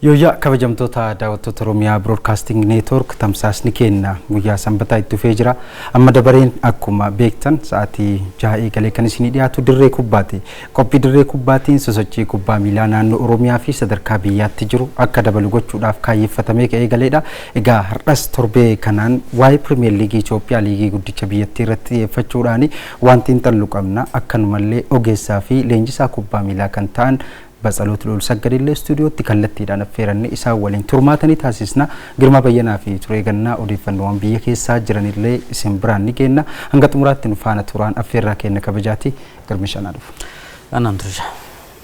Yooyyaa kabajamtoota daawwattoota Oromiyaa Broadcasting Network, tamsaasni keenya guyyaa Sanbataa itti fufee jira. Amma dabareen akkuma beektan sa'aatii 6 eegalee kan isinii dhiyaatu Dirree Kubbaati. Qophii Dirree Kubbaatiin sosochii kubbaa miilaa naannoo Oromiyaa fi sadarkaa biyyaatti jiru akka dabalu gochuudhaaf kaayyeeffatamee ka'ee galeedha. Egaa har'as torbee kanaan waa'ee Pirimeer Liigii Itoophiyaa, liigii guddicha biyyattii irratti xiyyeeffachuudhaan wanti hin qabna. Akkanumallee ogeessaa fi leenjisaa kubbaa miilaa kan ta'an Batsaloot Lol Saggadillee istuudiyootti kallattiidhaan affeeranne isaan waliin turmaatanii taasisna. Girmaa Bayyanaa fi Turee Gannaa odeeffannoowwan biyya keessaa jiranillee isin biraan ni kenna. Hanga xumuraatti nu faana turaan affeerraa kenna kabajaati. Girmi, shanaa dhufu. Anaan turja.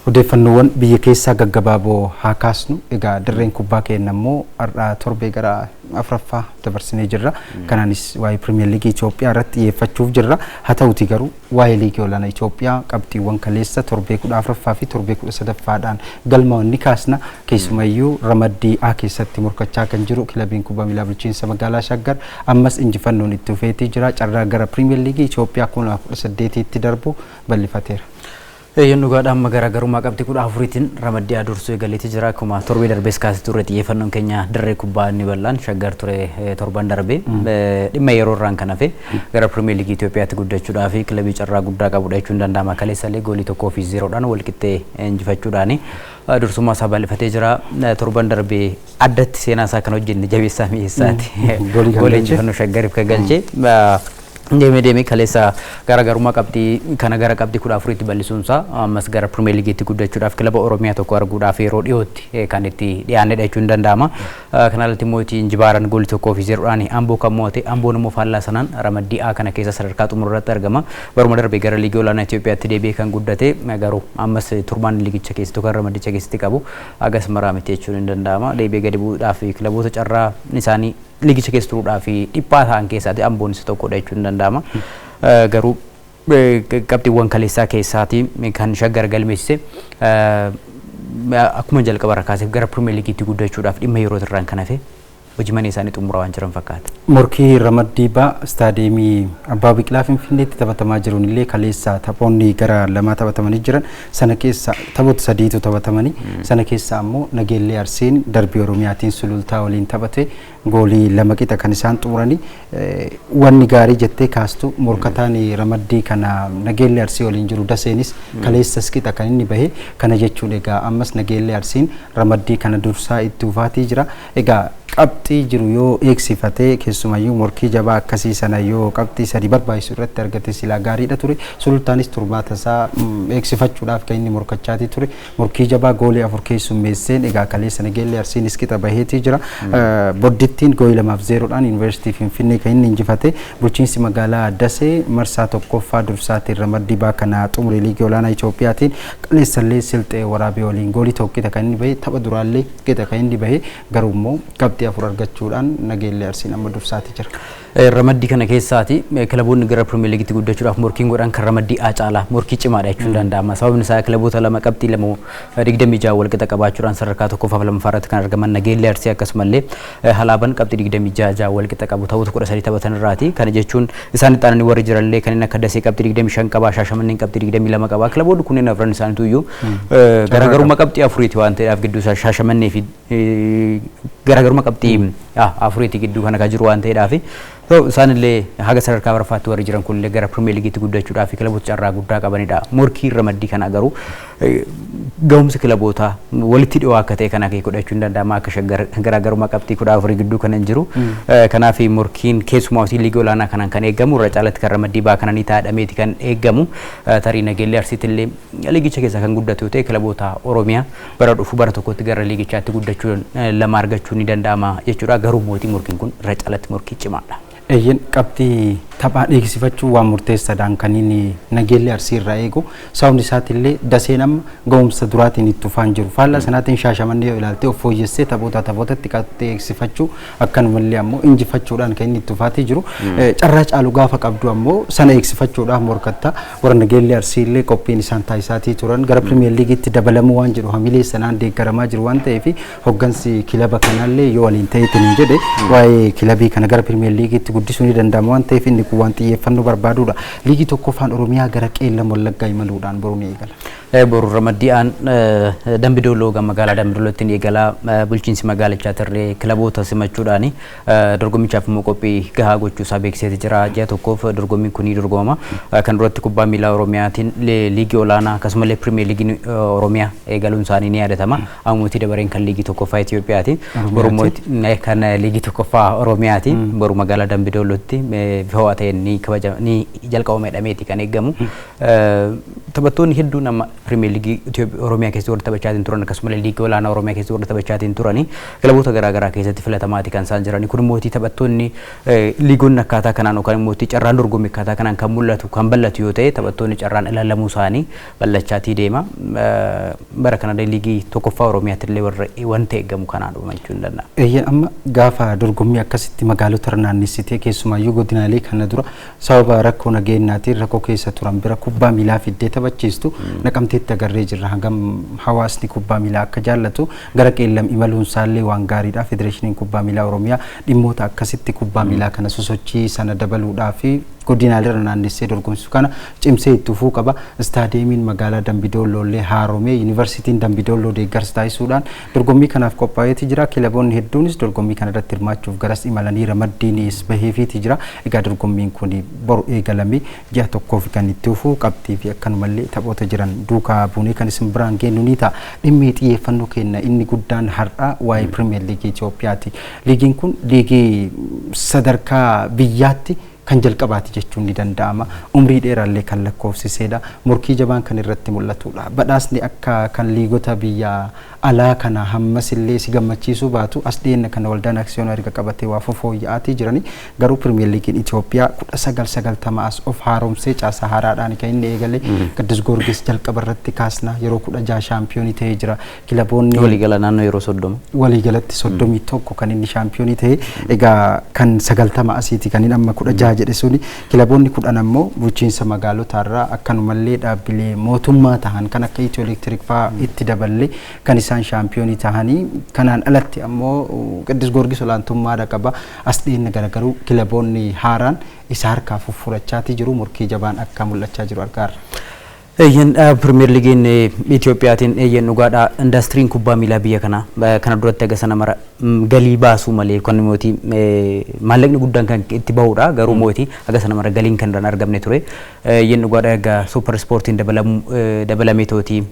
Odeeffannoowwan biyya keessaa gaggabaaboo haa kaasnu. Egaa Dirreen Kubbaa keenya immoo har'a torbee gara afuraffaa dabarsinee jirra. Kanaanis waa'ee Pirimeer Liigii Itoophiyaa irratti xiyyeeffachuuf jirra. Haa ta'uti garuu waa'ee liigii olaanaa Itoophiyaa qabxiiwwan kaleessa torbee 14ffaa fi torbee 13ffaadhaan galmaa'an ni kaasna. Keessumayyuu ramaddii A keessatti morkachaa kan jiru kilabiin kubbaa miilaa bulchiinsa magaalaa Shaggar ammas injifannoon itti fufeetii jira. Carraa gara Pirimeer Liigii Itoophiyaa 2018tti darbu bal'ifateera. Eeyyeen, dhugaadha. Amma garaagarummaa qabxii 14tiin ramaddii A dursuu eegaleetii jira. Akkuma torbee darbees kaasee turre, xiyyeeffannoon keenya Dirree Kubbaa inni bal'aan Shaggar ture torban darbee. Dhimma yeroo irraan kan hafe gara Pirimeer Liigii Itoophiyaatti guddachuudhaaf kilabii carraa guddaa qabudha jechuun danda'ama. Kaleessallee goolii 1 fi 0dhaan walqixxee injifachuudhaan dursummaa isaa bal'ifatee jira. Torban darbee addatti seenaa isaa kan hojjenne Jabeessaa Mi'eessaati. Goolii injifannoo Shaggariif kan galche. Deemee deemee kaleessa garaagarummaa qabxii kana gara qabxii 14tti bal'isuunsaa ammas gara Pirimeer Liigiitti guddachuudhaaf kilaba Oromiyaa tokko arguudhaaf yeroo dhiyootti kan itti dhiyaannedha jechuun danda'ama. Kana alatti immoo Injibaaran goolii 1 fi 0dhaan Amboo kan mo'ate, Amboon immoo faallaa sanaan ramaddii A kana keessa sadarkaa xumurratti argama. Baruma darbe gara liigii olaanaa Itoophiyaatti deebi'ee kan guddate, garuu ammas turmaan liigicha keessatti yookaan ramaddicha keessatti qabu hagas maraa miti jechuun hin danda'ama. Deebi'ee gadi bu'uudhaaf kilaboota carraa isaanii liigicha keessa turuudhaaf dhiphaa ta'an keessaati Amboon isa tokkodha jechuun hin danda'ama. Garuu qabxiiwwan kaleessaa keessaati kan Shaggar galmeessise akkuma jalqaba irraa kaaseef gara Pirimeer Liigiitti guddachuudhaaf dhimma yeroo irraan kan hafe hojii mana isaanii xumuraa waan jiran fakkaata. Morkii ramaddii B istaadiyeemii Abbaa Biqilaa Finfinneetti taphatamaa jiruun illee kaleessa taphoonni gara lamaa taphatamanii jiran. Sana keessa taphoota sadiitu taphatamanii, sana keessa ammoo Nageellee Arsiin darbii Oromiyaatiin Sulultaa waliin taphate goolii 2 qixa kan isaan xumuranii. Wanni gaarii jettee kaastu, morkataan ramaddii kana Nageellee Arsii waliin jiru Daseenis kaleessas qixa kan inni bahe. Kana jechuun egaa ammas Nageellee Arsiin ramaddii kana dursaa itti ufaatii jira. Egaa qabxii jiru yoo eegsifatee, keessumayyuu morkii jabaa akkasii sana yoo qabxii sadi barbaachisu irratti argate silaa gaariidha ture. Sulultaanis turmaata isaa eegsifachuudhaaf kan inni morkachaatii ture. Morkii jabaa goolii afur keessummeesseen egaa kaleessa Nageellee Arsiinis qixa baheetii jira. Boddittiin goolii 2 fi 0dhaan Yuunivarsiitii Finfinnee kan inni injifate. Bulchiinsi magaalaa Dasee marsaa tokkoffaa dursaatiin ramaddii B kana xumure liigii olaanaa Itoophiyaatiin. Kaleessallee Silxee Waraabee waliin goolii 1 qixa kan inni bahe, tapha duraallee qixa kan inni bahe, garuu immoo qabxii afur argachuudhaan Nageellee Arsiin amma dursaati jira. Ramaddii kana keessaati kilaboonni gara Pirimeer Liigiitti guddachuudhaaf morkiin godhan kan ramaddii A caalaa morkii cimaadha jechuun danda'ama. Sababni isaa kilaboota lama qabxii 2 26 wal qixa qabaachuudhaan sadarkaa tokkoffaa fi lammaffaa irratti kan argaman Nageellee Arsii akkasumallee Halaaban qabxii 26 6 wal qixa qabu ta'utu 13 taphatan irraati. Kana jechuun isaan itti aananii warri jiranillee kanneen akka Dasee qabxii 25 qaba, Shaashamanneen qabxii 22 qaba. Kilaboonni kunneen afran isaaniitu iyyuu garaagarummaa qabxii afuriiti waan ta'eedhaaf gidduu isaa Shaashamannee fi garaagarummaa qabxii afuriiti gidduu kana kan jiru waan ta'eedhaaf isaanillee haga sadarkaa arfaffaatti warri jiran kunillee gara Pirimeer Liigiitti guddachuudhaaf kilaboota carraa guddaa qabanidha. Morkii ramaddii kana garuu gahumsi kilabootaa walitti dhiyoo akka ta'e kana godhachuu hin danda'ama, akka Shaggar garaagarummaa qabxii 14 gidduu kan hin jiru. Kanaaf morkiin keessumaa liigii olaanaa kanaan kan eegamu irra caalatti kan ramaddii B kana ni taa'adhameeti kan eegamu. Tarii Nageellee Arsiitti illee liigicha keessa kan guddatu yoo ta'e, kilaboota Oromiyaa bara dhufu bara tokkotti gara liigichaatti guddachuu lama argachuu ni danda'ama jechuudha. Garuu mootii morkiin kun irra caalatti morkii cimaadha. Eeyyen, qabxii taphaa dheeksifachuu waan murteessaadhaan kan inni Nageellee Arsii irraa eegu. Sababni isaatiillee Daseen amma ga'umsa duraatiin itti ufaan jiru. Faallaa sanaatiin Shaashamannee yoo ilaalte, of fooyyessee taphoota taphootatti qabxii eegsifachuu, akkanumallee ammoo injifachuudhaan kan inni itti ufaatii jiru. Carraa caalu gaafa qabdu ammoo sana eegsifachuudhaaf morkatta. Warra Nageellee Arsiillee qophiin isaan taasisaatii turan gara Pirimeer Liigiitti dabalamuu waan jedhu hamilee sanaan deeggaramaa jiru waan ta'eef, hoggansi kilaba kanallee yoo waliin ta'eetiin hin jedhe waa'ee kilabii kana gara Pirimeer Liigiitti guddisuu ni danda'ama waan ta'eef inni kun Kun waan xiyyeeffannoo barbaadudha. Liigii tokkoffaan Oromiyaa gara Qeellam Wallaggaa imaluudhaan boru ni eegala. Boru ramaddi'aan Dambidolloo magaalaa Dambidollootti ni eegala. Bulchiinsi magaalichaa tarree kilaboota simachuudhaan dorgommichaaf immoo qophii gahaa gochuusaa beeksiseeti jira. Ji'a tokkoof dorgommiin kun ni dorgomama. Kan duratti kubbaa miilaa Oromiyaatiin liigii olaanaa akkasumallee pirimeer liigiin Oromiyaa eegaluun isaanii ni yaadatama. Ammuutii dabareen kan liigii tokkoffaa Itoophiyaati. Boru kan liigii tokkoffaa Oromiyaati. Boru magaalaa Dambidollootti bifa ho'aa ta'een ni kabajama, ni jalqabama jedhameeti kan eegamu. Taphattoonni hedduun amma pirimeer liigii Oromiyaa keessatti warra taphachaatiin turan, akkasumallee liigii olaanaa Oromiyaa keessatti warra taphachaatiin turani, kilaboota garaagaraa keessatti filatamaati kan isaan jiran. Kun immoo taphattoonni liigonni akkaataa kanaan yookaan immoo carraan dorgommii akkaataa kanaan kan mul'atu kan bal'atu yoo ta'e, taphattoonni carraan ilaalamuu isaanii bal'achaatii deema. Bara kana liigii tokkoffaa Oromiyaatti illee warra wanta eegamu kanaan dhuma jechuun danda'a. Eeyyee, amma gaafa dorgommii akkasitti magaalota irra naannessitee, keessumaayyuu godinaalee kana dura sababa rakkoo nageenyaatiin rakkoo keessa turan bira kubbaa miilaa fiddee taphachiistu, Naqamteetti agarree jirra. Hangam hawaasni kubbaa miilaa akka jaallatu gara Qeellam imaluun isaallee waan gaariidha. Federeeshiniin kubbaa miilaa Oromiyaa dhimmoota akkasitti kubbaa miilaa kana sosochii sana dabaluudhaa fi godinaalee irra naannessee dorgomsisu kana cimsee itti fufuu qaba. Istaadiyeemiin magaalaa Dambidolloo illee haaromee yuunivarsiitiin Dambidolloo deeggarsa taasisuudhaan dorgommii kanaaf qophaa'eeti jira. Kilaboonni hedduunis dorgommii kana irratti hirmaachuuf garas imalanii ramaddiinis baheefiiti jira. Egaa dorgommiin kun boru eegalamee ji'a tokkoof kan itti fufuu qabxii fi akkanumallee taphoota jiran duukaa buunee kan isin biraan geenyu ni ta'a. Dhimmi xiyyeeffannoo kenna inni guddaan har'a waa'ee Pirimeer Liigii Itoophiyaati. Liigiin kun liigii sadarkaa biyyaatti kan jalqabaati jechuun ni danda'ama. Umrii dheeraallee kan lakkoofsiseedha. Morkii jabaan kan irratti mul'atudha. Badhaasni akka kan liigota biyya alaa kana hammas illee si gammachiisuu baatu, as dhiyeenya kana waldaan aksiyoonaa erga qabatee waa fofooyya'aatii jirani. Garuu Pirimeer Liigiin Itoophiyaa 1990 as of haaromsee caasaa haaraadhaan kan inni eegale. Qiddus Goorgis jalqaba irratti kaasna, yeroo 16 shaampiyoonii ta'ee jira. Kilaboonni Waliigala naannoo yeroo 30. Waliigalatti 31 kan inni shaampiyoonii ta'e. Egaa kan 90 asiiti kan inni amma 16 jedhe suni. Kilaboonni 10 ammoo bulchiinsa magaalotaarraa, akkanumallee dhaabbilee mootummaa ta'an kan akka Itiyoo Elektiriik fa'aa itti daballee kan isaan shaampiyoonii ta'anii. Kanaan alatti ammoo Qiddus Goorgis olaantummaadha qaba. As dhiyeenya garagaruu kilaboonni haaraan isa harkaa fuffurachaatii jiru, morkii jabaan akka mul'achaa jiru argaarra. Eeyyen, Pirimeer Liigiin Itoophiyaatiin, eeyyen, dhugaadha, indastiriin kubbaa miilaa biyya kana kana duratti aga sana mara galii baasuu malee kan mootii maallaqni guddaan kan itti bahudha, garuu mootii aga sana mara galiin kan irraan argamne ture. Eeyyen, dhugaadha, egaa suupper ispoortiin dabalamee tooti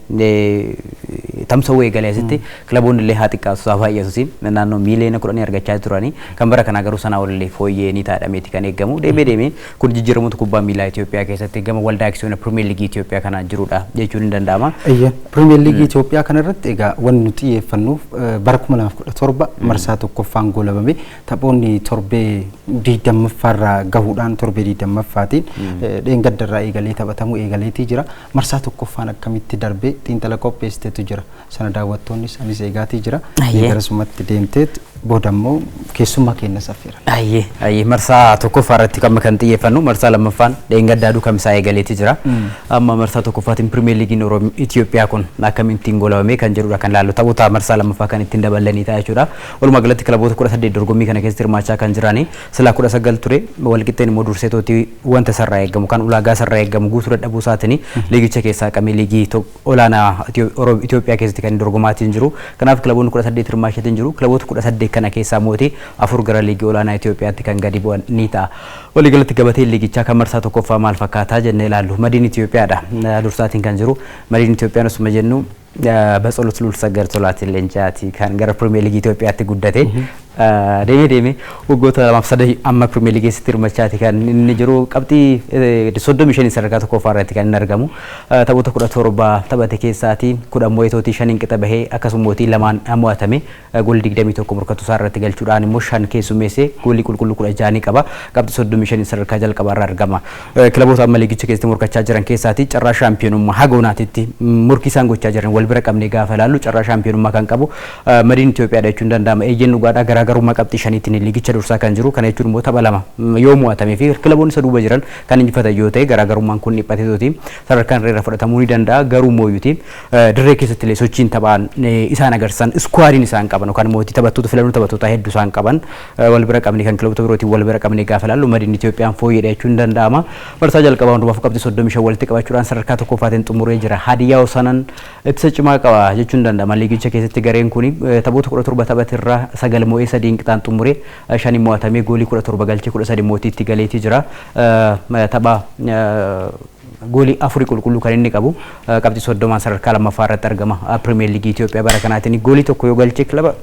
tamsa'uu eegalee asitti kilaboonni illee haa xiqqaatu haa baay'atus naannoo miiliyoona 10 argachaa turanii, kan bara kanaa garuu sanaa olillee fooyyee ni taadhameeti kan eegamu. Deemee deemee kun jijjiiramuutu kubbaa miilaa Itoophiyaa keessatti gama waldaa aksiyoona Pirimeer Liigii Itoophiyaa kanaan jirudha jechuun ni danda'ama. Eeyyee, Pirimeer Liigii Itoophiyaa kanarratti egaa wanni nuti xiyyeeffannuuf bara 2017 marsaa tokkoffaan goolabame, taphoonni torbee 20ffaarraa gahuudhaan torbee 20ffaatiin dheengaddarraa eegalee taphatamuu eegaleetii jira. Marsaa tokkoffaan akkamitti darbee xiinxala qopheessiteetu jira. Sana daawwattoonnis anis eegaatii jira. Garasumatti deemteet booda immoo keessummaa keenya saffeera. Ayyee, ayyee, marsaa tokkoffaa irratti kan xiyyeeffannu, marsaa lammaffaan dheengaddaa duukamsaa eegaleeti jira. Amma marsaa tokkoffaatiin Pirimeer Liigiin Itoophiyaa kun akkamittiin goolabame kan jedhudha kan ilaallu, taphoota marsaa lammaffaa kan ittiin dabalanii ta'a jechuudha. Walumaa galatti kilaboota 18 dorgommii kana keessatti hirmaachaa kan jirani, silaa 19 ture, walqixxeen immoo durseetooti wanta sarraa eegamu kan ulaagaa sarraa eegamu guutuu dadhabuu isaatiin liigicha keessaa qabee liigii olaanaa Itoophiyaa keessatti kan dorgomaatiin jiru. Kanaaf kilaboonni 18 hirmaachaatiin jiru. Kilaboota 18 kana keessaa mootii afur gara liigii olaanaa Itoophiyaatti kan gadi bu'an ni ta'a. Waliigalatti gabateen liigichaa kan marsaa tokkoffaa maal fakkaataa jennee ilaallu. Madiin Itoophiyaadha. Dursaatiin kan jiru. Madiin Itoophiyaan osuma jennu Batsolot Lulsaggar Tolaatiin Leencaati kan gara Pirimeer Liigii Itoophiyaatti guddate. Deemee deemee waggoota lamaaf sadii amma Pirimeer Liigii keessatti hirmachaati kan inni jiru, qabxii 35 sadarkaa tokkoffaa irratti kan inni argamu. Taphoota 17 taphate keessaati 10 mo'atootii shaniin qixa bahee, akkasuma mootii lamaan mo'atame, goolii 21 morkattuu isaa irratti galchuudhaan immoo shan keessummeessee goolii qulqulluu 16 ni qaba. Qabxii 35 sadarkaa jalqabaa irra argama. Kilaboota amma liigicha keessatti morkachaa jiran keessaati carraa shaampiyoonummaa haga oonaatitti morkii isaan gochaa jiran wal bira qabnee gaafa ilaallu, carraa shaampiyoonummaa kan qabu Madiin Itoophiyaadha jechuun danda'ama. Eeyyeen, dhugaadhaa, garaagarummaa Garaagarummaa qabxii 5tiin liigicha dursaa kan jiru. Kana jechuun immoo tapha 2 yoo mo'atamee fi kilaboonni isa duuba jiran kan injifatan yoo ta'e garaagarummaan kun dhiphateetooti sadarkaan irra fudhatamuu ni danda'a. Garuu mooyyuti dirree keessatti illee sochiin taphaan isaan agarsiisan, squadiin isaan qaban yookaan immoo taphattoota filannoo taphattoota hedduu isaan qaban wal bira qabne kan kilaboota birootiin wal bira qabne gaafa ilaallu Madiin Itoophiyaan fooyyedha jechuun danda'ama. Marsaa jalqabaa hundumaaf qabxii 35 walitti qabachuudhaan sadarkaa tokkoffaatiin xumuree jira. Hadiyyaa Hosaanaan ittisa cimaa qaba jechuun danda'ama. Liigicha keessatti gareen kun taphoota 17 taphatirraa 9 mo'ee 3 qixaan xumuree 5 mo'atamee goolii 17 galchee 13 mootiitti galeetii jira. Tapha goolii 4 qulqulluu kan inni qabu qabxii 30 sadarkaa lammaffaa irratti argama. Pirimeer Liigii Itoophiyaa bara kanaatiin goolii 1 yoo galchee kilaba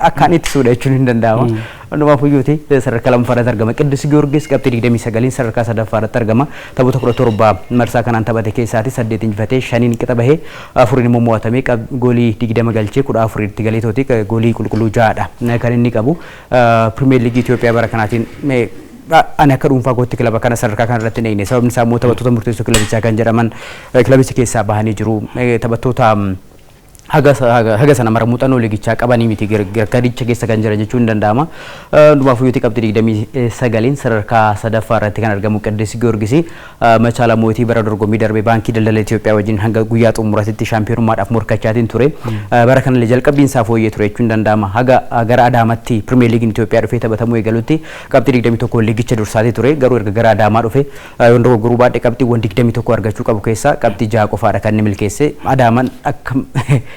akkaan ittisuudha jechuun hin danda'ama. Hundumaaf iyyuuti sadarkaa lammaffaa irratti argama. Qiddus Giyoorgis qabxii 29 sadarkaa sadaffaa irratti argama. Taphoota 17 marsaa kanaan taphate keessaati 8 injifatee 5 qixa bahee 4 immoo mo'atamee goolii 20 galchee 14 itti galeetooti goolii qulqulluu 6dha kan inni qabu. Pirimeer Liigii Itoophiyaa bara kanaatiin ani akka dhuunfaa kootti kilaba kana sadarkaa kana irratti hin eegne. Sababni isaa immoo taphattoota murteessoo kilabichaa kan jedhaman kilabicha keessaa bahanii jiru. Taphattoota haga sana mara muuxannoo liigichaa qabanii miti garicha keessa kan jiran jechuun ni danda'ama. Hundumaaf iyyuuti qabxii 29 sadarkaa sadaffaa irratti kan argamu Qiddus Giyoorgis. Machaala Mootii bara dorgommii darbe Baankii Daldala Itoophiyaa wajjin hanga guyyaa xumuratitti shaampiyoonummaadhaaf morkachaatiin ture. Bara kanallee jalqabbiin isaa fooyyee ture jechuun danda'ama. Haga gara Adaamaatti Pirimeer Liigiin Itoophiyaa dhufee taphatamuu eegalutti qabxii 21 liigicha dursaatii ture. Garuu erga gara Adaamaa dhufe yoon dogoggoruu baadhe qabxiiwwan 21 argachuu qabu keessaa qabxii 6 qofaadha kan inni milkeesse. Adaamaan akka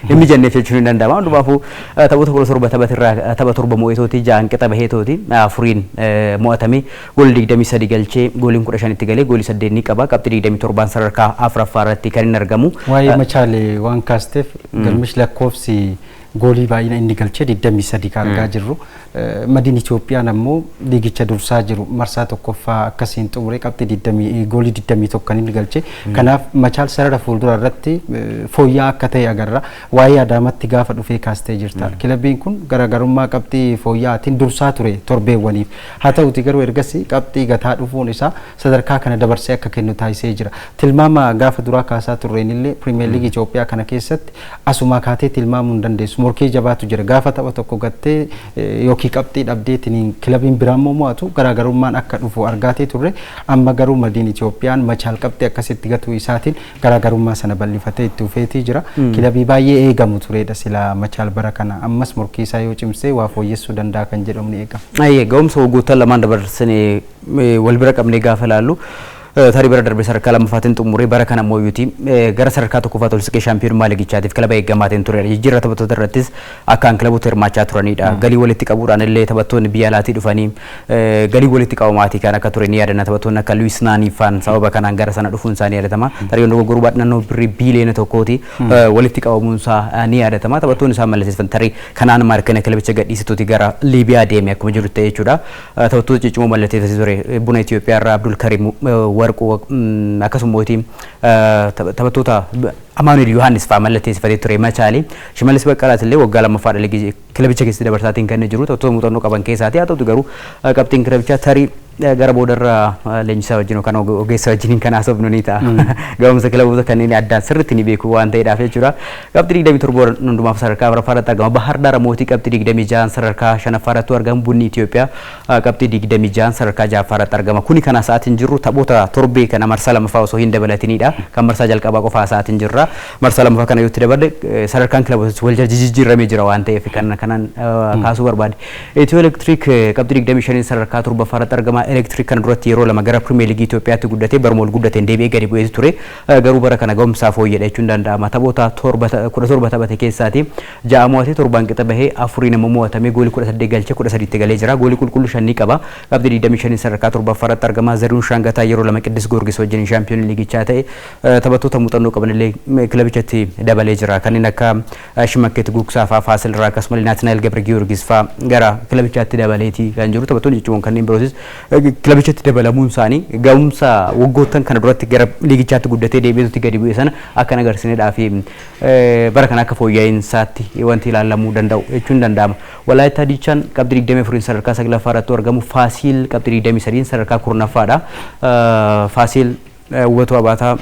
hin mijanneef jechuun hin danda'ama. Hundumaafuu taphoota 17 taphatirraa tapha 7 mo'eetooti 6 qixa baheetooti 4 mo'atamee goolii 23 galchee gooliin 15 itti galee goolii 8 ni qaba. Qabxii 27 sadarkaa afuraffaa irratti kan inni argamu. Waa'ee Machaalee waan kaasteef galmish lakkoofsi goolii baay'ina inni galchee 23 kan argaa jirru. Madiin Itoophiyaan ammoo liigicha dursaa jiru marsaa tokkoffaa akkasiin xumuree qabxii 20 goolii 21 kan inni galche. Kanaaf Machaal sarara fuuldura irratti fooyya'aa akka ta'e agarra. Waa'ee Adaamatti gaafa dhufee kaastee jirta. Kilabiin kun garaagarummaa qabxii fooyya'aatiin dursaa ture torbeewwaniif. Haa ta'uti garuu ergasii qabxii gataa dhufuun isaa sadarkaa kana dabarsee akka kennu taasisee jira. Tilmaama gaafa duraa kaasaa turreen illee Pirimeer Liigii Itoophiyaa kana keessatti asumaa kaatee tilmaamuu hin dandeessu. Morkii jabaatu jira. Gaafa tapha tokko gattee yookiin qabxii dhabdeetiin kilabiin biraa immoo mo'atu garaagarummaan akka dhufu argaatee turre. Amma garuu Madiin Itoophiyaan Machaal qabxii akkasitti gatuu isaatiin garaagarummaa sana bal'ifatee itti dhufeetii jira. Kilabii baay'ee eegamu turedha sila Machaal bara kana. Ammas morkii isaa yoo cimsee waa fooyyessuu danda'a kan jedhamu ni eegama. Ayyee ga'umsa waggoottan lamaan dabarsine wal bira qabnee gaafa ilaallu tarii bara darbe sadarkaa lammaffaatiin xumuree bara kana immoo yuuti gara sadarkaa tokkoffaatti ol siqee shaampiyoonummaa liigichaatiif kilaba eeggamaatiin turedha. Jijjiirraa taphattoota irrattis akkaan kilaboota hirmaachaa turanidha. Galii walitti qabuudhaan illee taphattoonni biyya alaatii dhufanii galii walitti qabamaatii kan akka ture ni yaadanna. Taphattoonni akka Luis Naanii faan sababa kanaan gara sana dhufuun isaa ni yaadatama. Tarii yoon dogoggoruu baadhe naannoo birrii biiliyoona 1ti walitti qabamuun isaa ni yaadatama. Taphattoonni isaan mallatteessan tarii kanaan maarkina kilabicha gadhiisituuti gara Liibiyaa deeme akkuma jiru ta'e jechuudha. Taphattoota ciccimoo mallatteessanii ture Buna Itoophiyaa irraa Abdul Karim Warquu akkasuma taphattoota Amaanuel Yohaannis fa'aa mallatteessifatee ture Machaali. Shimallis Baqqalaas illee waggaa lammaffaadha kilabicha keessatti dabarsaatiin kan jiru taphattoota muuxannoo qaban keessaati. Haa ta'utu garuu qabxiin kilabichaa tarii gara boodarra leenjisaa wajjin yookaan ogeessa wajjin kan haasofnu ni ta'a. Ga'umsa kilaboota kanneen addaan sirriitti ni beeku waan ta'eedhaaf jechuudha. Qabxii 27 hundumaaf sadarkaa afuraffaa irratti argama. Bahar Daar Mootii qabxii 26 sadarkaa shanaffaa irratti argamu. Bunni Itoophiyaa qabxii 26 sadarkaa ja'affaa irratti argama. Kuni kana sa'aatiin jirru taphoota torbee kana marsaa lammaffaa osoo hin dabalatinidha. Kan marsaa jalqabaa qofaa sa'aatiin jirra. Marsaa lammaffaa kana yoo itti daballe sadarkaan kilaboota wal jijjiiramee jira waan ta'eef kan kanaan kaasuu barbaade. Itiyoo Elektiriik qabxii 25 sadarkaa torbaffaa irratti argama. Elektiriik kana duratti yeroo lama gara Pirimeer Liigii Itoophiyaatti guddatee baruma ol guddateen deebi'ee gadi bu'ee ture. Garuu bara kana ga'umsaa fooyyedha jechuun danda'ama. Taphoota 17 taphate keessaati 6 mo'atee 7 qixa bahee 4 immoo mo'atamee goolii 18 galchee 13tti galee jira. Goolii qulqulluu 5 ni qaba. Qabxii 25 sadarkaa torbaffaa irratti argama. Zarihuun Shaangataa yeroo lama Qiddus Goorgis wajjin shaampiyoonii liigichaa ta'e taphattoota muuxannoo qaban illee kilabichatti dabalee jira. Kanneen akka Shimakkeet Gugsaa fa'aa Faasil irraa akkasumas Naatinaayil Gabre Giyoorgis fa'aa gara kilabichaatti dabaleeti kan jiru. Taphattoonni jechuun kanneen birootis kilabichatti dabalamuun isaanii ga'umsa waggoottan kana duratti gara liigichaatti guddatee deebi'eetutti gadi bu'e sana akka hin agarsiisnedhaa fi bara kana akka fooyya'insaatti wanti ilaalamuu danda'u jechuun danda'ama. Walaayittaa Diichaan qabxii 24 sadarkaa saglaffaa irratti argamu. Faasiil qabxii 23 sadarkaa kurnaffaadha. Faasiil Hubatu Abaataa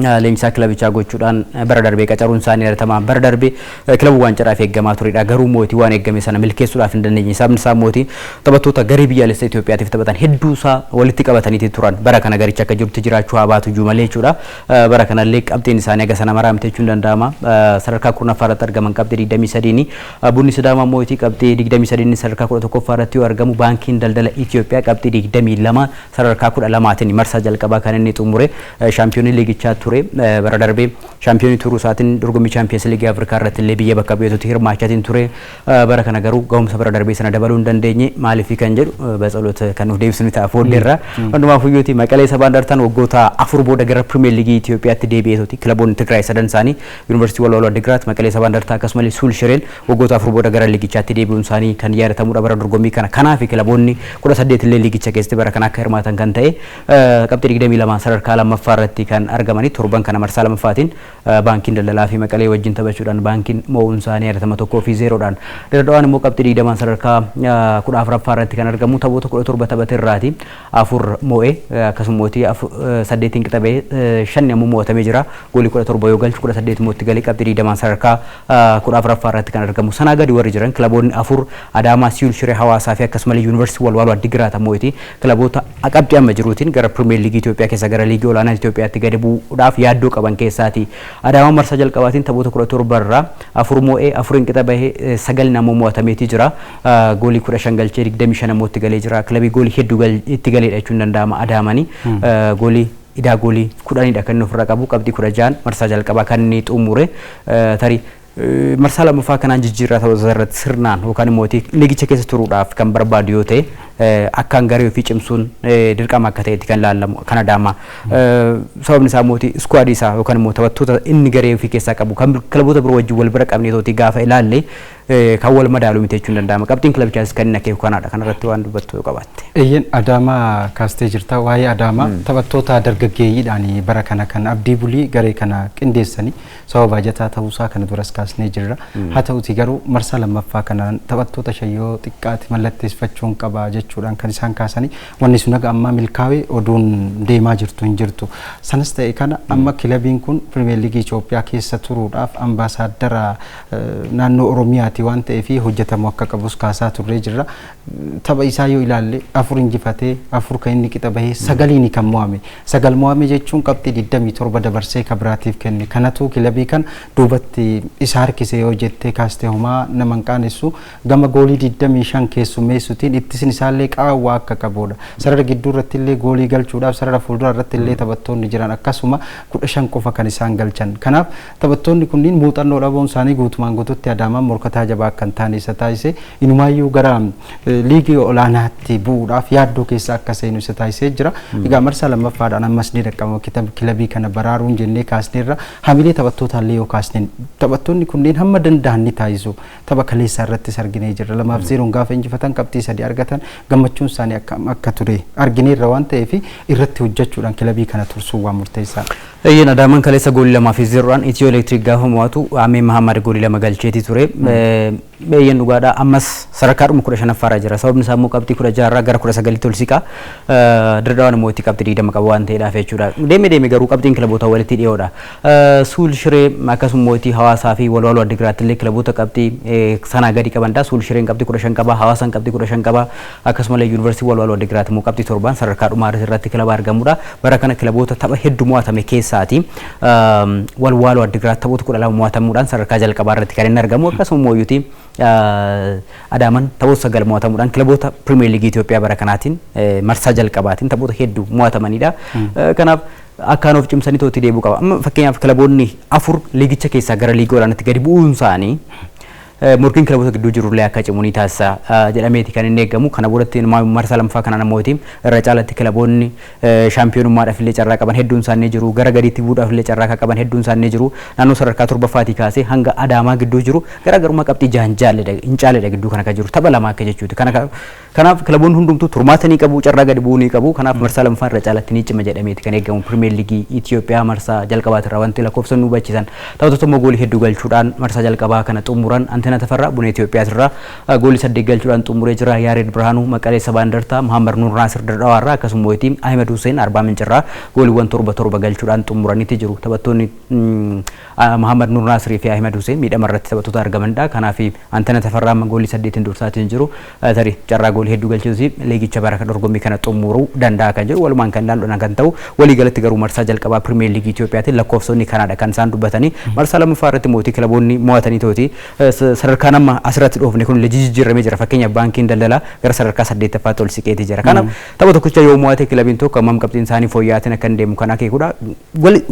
Leenjisaa kilabichaa gochuudhaan bara darbee qacaruun isaanii yaadatamaa. Bara darbee kilaba waancaadhaaf eeggamaa turedha. Garuu mootii waan eeggame sana milkeessuudhaaf hin dandeenye. Sababni isaa mootii taphattoota garee biyyaalessa Itoophiyaatiif taphatan hedduu isaa walitti qabataniiti turan. Bara kana garicha akka jirutti jiraachuu haa baatu iyyuu malee jechuudha. Bara kanallee qabxiin isaanii haga sana maraa miti jechuun danda'ama. Sadarkaa 10ffaa irratti argaman qabxii 23. Bunni Sidaamaa mootii qabxii 23 sadarkaa 11ffaa irratti yoo argamu, Baankiin Daldala Itoophiyaa qabxii 22 sadarkaa 12tiin marsaa jalqabaa kan inni xumure shaampiyoonii liigichaa ture. Bara darbee shaampiyoonii turuu isaatiin dorgommii Chaampiyoons Liigii Afrikaa irratti illee biyya bakka bu'eetutti hirmaachaatiin ture. Bara kana garuu gahumsa bara darbee sana dabaluu hin dandeenye. Maaliif kan jedhu batsalot kan nuuf deebisnu ta'a fooddeerra. Hundumaaf iyyuuti Maqalee Sabaa Indartaan waggoota 4 booda gara Pirimeer Liigii Itoophiyaatti deebi'eetuti. Kilaboonni Tigraay sadan isaanii, Yuunivarsiitii Walwaaloo Addigiraat, Maqalee Sabaa Indartaa akkasumallee Suul Shireen, waggoota 4 booda gara liigichaatti deebi'uun isaanii kan yaadatamudha bara dorgommii kana. Kanaaf kilaboonni 18 illee liigicha keessatti bara kana akka hirmaatan kan ta'e qabxii 22 sadarkaa lammaffaa irratti kan argamanii torban kana marsaa lammaffaatiin Baankiin Daldalaa fi Maqalee wajjin taphachuudhaan baankiin mo'uun isaanii yaadatama 1-0dhaan. Dirredhawaan immoo qabxii 20 sadarkaa 14ffaa irratti kan argamu taphoota 17 taphate irraati 4 mo'e, akkasuma 8 qixa ba'e, 5 ammoo mo'atamee jira. Goolii 17 yoo galchu 18 immoo itti galee qabxii 20 sadarkaa 14ffaa irratti kan argamu. Sanaa gadi warri jiran kilaboonni 4, Adaamaa, Siyuul Shiree, Hawaasaa fi akkasumallee Yuunivarsiitii Walwaaloo Addigiraat ammoo kilaboota qabxii amma jiruutiin gara Pirimeer Liigii Itoophiyaa keessa gara liigii olaanaa Itoophiyaatti gadi bu'uudhaaf yaaddoo qaban keessaati. Adaamaan marsaa jalqabaatiin taphoota 17 irraa 4 mo'ee, 4 qixa bahee, 9 ammoo mo'atameetii jira. Goolii 15 galchee 25 ammoo itti galee jira. Kilabii goolii hedduu itti galeedha jechuun danda'ama Adaamani. Goolii idaa goolii 10dha kan inni ofirraa qabu, qabxii 16 marsaa jalqabaa kan inni xumure. Tarii marsaa lammaffaa kanaan jijjiirraa taphattoota irratti sirnaan yookaan immoo liigicha keessa turuudhaaf kan barbaadu yoo ta'e akkaan garee ofii cimsuun dirqama akka ta'etti kan ilaalamu kan Adaamaa. Sababni isaa mootii iskuwaadii isaa yookaan immoo taphattoota inni garee ofii keessaa qabu kan kilaboota biroo wajjin wal bira qabnee tooti gaafa ilaalle kan wal madaalu miti jechuun danda'ama. Qabxiin kilabichaas kan inni akeeku kanaadha. Kanarratti waan dubbattu yoo qabaatte. Eeyyen, Adaamaa kaastee jirta. Waa'ee Adaamaa taphattoota dargaggeeyyiidhaan bara kana kan Abdii Bulii garee kana qindeessanii sababa baajataa ta'uusaa kana duras kaasnee jirra. Haa ta'uti garuu marsaa lammaffaa kanaan taphattoota 5 yoo xiqqaate mallatteeffachuun qaba jechuudhaan kan isaan kaasanii wanni sun haga ammaa milkaa'ee oduun deemaa jirtu hin jirtu. Sanas ta'e kana amma kilabiin kun Pirimeer Liigii Itoophiyaa keessa turuudhaaf ambaasaaddara naannoo Oromiyaati waan ta'eef hojjetamuu akka qabus kaasaa turree jirra. Tapha isaa yoo ilaalle 4 injifatee, 4 kan inni qixa bahee, 9 kan mo'ame. 9 mo'ame jechuun qabxii 27 dabarsee kabiraatiif kenne. Kanatu kilabii kan duubatti isa harkise yoo jettee kaastee homaa nama hin qaanessu. Gama goolii 25 keessummeessuutiin ittisni isaallee qaawwaa akka qabudha. Sarara gidduu irratti illee goolii galchuudhaaf sarara fuuldura irratti illee taphattoonni jiran akkasuma 15 qofa kan isaan galchan. Kanaaf taphattoonni kunniin muuxannoo dhabuun isaanii guutumaan guututti Adaamaan morkataa jabaa akka hin taane isa taasise. Inumaayyuu gara liigii olaanaatti bu'uudhaaf yaaddoo keessa akka seenu isa taasisee jira. Egaa marsaa lammaffaadhaan ammas ni dhaqqabama kilabii kana baraaruun jennee kaasneerra. Hamilee taphattootallee yoo kaasneen taphattoonni kunneen hamma danda'an ni taasisu. Tapha kaleessaa irrattis arginee jirra. 2-0 gaafa injifatan qabxii 3 argatan gammachuun isaanii akka ture argineerra waan ta'eef irratti hojjechuudhaan kilabii kana tursuun waan murteessaadha. Eeyyeen, Adaamaan kaleessa goolii 2-0dhaan Itiyoo Elektiriik gaafa mo'atu Ameen Mahammad goolii 2 galcheetii ture. Eeyyeen, dhugaadha, ammas sadarkaadhuma 15ffaarra jira. Sababni isaa immoo qabxii 16rraa gara 19tti ol siqa. Dirredawaan immoo itti qabxii 20 qaba waan ta'eedhaaf jechuudha. Deeme deeme garuu qabxiin kilaboota walitti dhiyoodha. Suul Shiree akkasuma itti Hawaasaa fi Walwaaloo Addigiraatti illee kilaboota qabxii sanaa gadi qabanidha. Suul Shireen qabxii 15 qaba, Hawaasaan qabxii 15 qaba. Akkasumallee Yuunivarsiitii Walwaaloo Addigiraatti immoo qabxii 7 sadarkaa dhumaa irratti kilaba argamudha. Bara kana kilaboota tapha hedduu mo'atame keessaati. Walwaaloo Addigiraatti taphoota 12 mo'atamuudhaan sadarkaa jalqabaa irratti kan inni argamu. Akkasuma mooyyuti Adaaman taphoota 9 mo'atamuudhaan kilaboota Pirimeer Liigii Itoophiyaa bara kanaatiin marsaa jalqabaatiin taphoota hedduu mo'atamanidha. Kanaaf akkaan of cimsanii tootti deebi'uu qaba. Amma fakkeenyaaf kilaboonni 4 liigicha keessaa gara liigii olaanaatti gadi bu'uun isaanii morkiin kilaboota gidduu jirullee akka cimu ni taasisa jedhameeti kan inni eegamu. Kana boodatti marsaa lammaffaa kanaan ammoo irra caalatti kilaboonni shaampiyoonummaadhaaf illee carraa qaban hedduun isaanii jiru. Gara gadiitti bu'uudhaaf illee carraa kan qaban hedduun isaanii jiru. Naannoo sadarkaa 7ffaatii kaasee hanga Adaamaa gidduu jiru garaagarummaa qabxii 6 hin caalledha gidduu kana kan jiru. Tapha 2 akka jechuuti. Kanaaf kilaboonni hundumtuu turmaata ni qabu, carraa gadi bu'uu ni qabu. Kanaaf marsaa lammaffaa irra caalatti ni cima jedhameeti kan eegamu. Pirimeer Liigii Itoophiyaa marsaa jalqabaatirraa wanti lakkoofsa nu hubachiisan. Taphattoota immoo goolii hedduu galchuudhaan marsaa jalqabaa kana xumuran Antenaa Tafarraa Buna Itiyoophiyaatirraa goolii 8 galchuudhaan xumuree jira. Yaared Birhaanuu Maqalee Sabaa Indartaa, Muhammad Nuur Naasir Dirdawaarraa akkasuma wayitii Ahmed Hussein Arbaa Mincirraa gooliiwwan 7 7 galchuudhaan xumuraniiti jiru. Taphattoonni Muhammad Nuur Naasirii fi Ahmed Hussein miidhama irratti taphattoota argamanidha. Kanaaf Antenaa Tafarraa amma goolii 8 dursaatiin jiru. Tarii carraa goolii hedduu galchuuti liigicha bara dorgommii kana xumuruu danda'a kan jedhu walumaan kan ilaallu kan ta'u waliigalatti garuu marsaa jalqabaa Pirimeer Liigii Itiyoophiyaatiin lakkoofsonni kanaadha kan isaan dubbatanii. Marsaa lammaffaa irratti mootii kilaboonni mo'atanii tooti sadarkaan amma asirratti dhoofne kun illee jijjiiramee jira. Fakkeenyaaf baankiin daldalaa gara sadarkaa 8ffaatti ol siqeetii jira. Kanaaf tapha tokkicha yoo mo'ate kilabiin tokko hammam qabxiin isaanii fooyya'aatiin akka hin deemu kan akeekudha.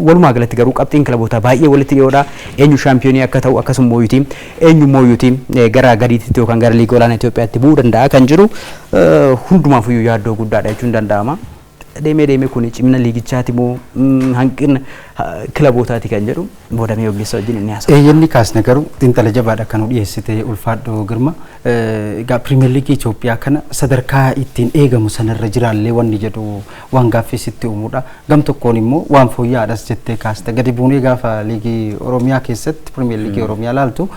Walumaa galatti garuu qabxiin kilabootaa baay'ee walitti dhiyoodha. Eenyu shaampiyoonii akka ta'u akkasuma mooyutii eenyu mooyutii gara gadiitti yookaan gara liigii olaanaa Itoophiyaatti bu'uu danda'a kan jiru hundumaafuyyuu yaaddoo guddaadha jechuun danda'ama. Deemee deemee kun cimina liigichaati moo hanqina kilabootaati kan jedhu boodamee ogeessa wajjin inni haasa'u. Eeyyamni kaasne garuu xiinxala jabaadha kan nu dhiyeessite ulfaadhoo Girma. Egaa Pirimeer Liigii Itoophiyaa kana sadarkaa ittiin eegamu sanarra jiraallee wanni jedhu waan gaaffii sitti uumuudha. Gam tokkoon immoo waan fooyya'aadhas jettee kaaste. Gadi buunee gaafa liigii Oromiyaa keessatti Pirimeer Liigii Oromiyaa laaltu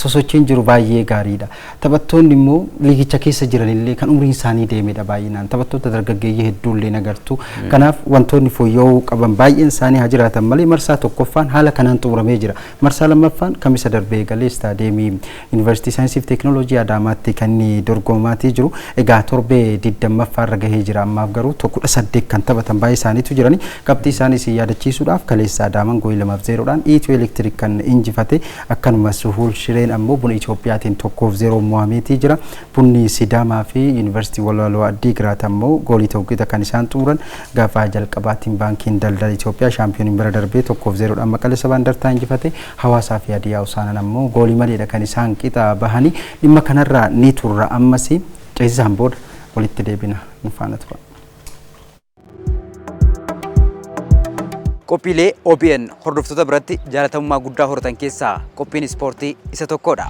sosochiin jiru baay'ee gaariidha. Taphattoonni immoo liigicha keessa jiranillee kan umriin isaanii deemedha baay'inaan. Taphattoota dargaggeeyyii hedduullee nagartu. Kanaaf wantoonni fooyya'uu qaban baay'een isaanii haa jiraatan malee marsaa tokkoffaan haala kanaan xumuramee jira. Marsaa lammaffaan kamisa darbee galee istaadiyeemii Yuunivarsiitii Saayinsii fi Teekinooloojii Adaamaatti kan inni dorgomaatii jiru. Egaa torbee 20ffaa irra gahee jira. Ammaaf garuu 18 kan taphatan baay'ee isaaniitu jirani. Qabxii isaaniis yaadachiisuudhaaf kaleessa Adaamaan goolii 2-0dhaan Itiyoo Elektiriik kan injifate akkanumas Suhuul Shireen ammoo Buna Itiyoophiyaatiin 1-0 mo'ameetii jira. Bunni Sidaamaa fi Yuunivarsiitii Walwaaloo Addiigiraat ammoo goolii tokkicha kan isaan xumuran gaafa jalqabaatiin baankiin daldala Itoophiyaa shaampiyooniin bira darbee 1-0dhaan Maqalee Sabaa Indartaa injifate. Hawaasaa fi Hadiyaa Hosaanaan ammoo goolii maleedha kan isaan qixa bahanii. Dhimma kanarraa ni turra ammas ceesisaan booda walitti deebina nu faana tura. Qophiilee OBN hordoftoota biratti jaalatamummaa guddaa horatan keessaa qophiin ispoortii isa tokkodha.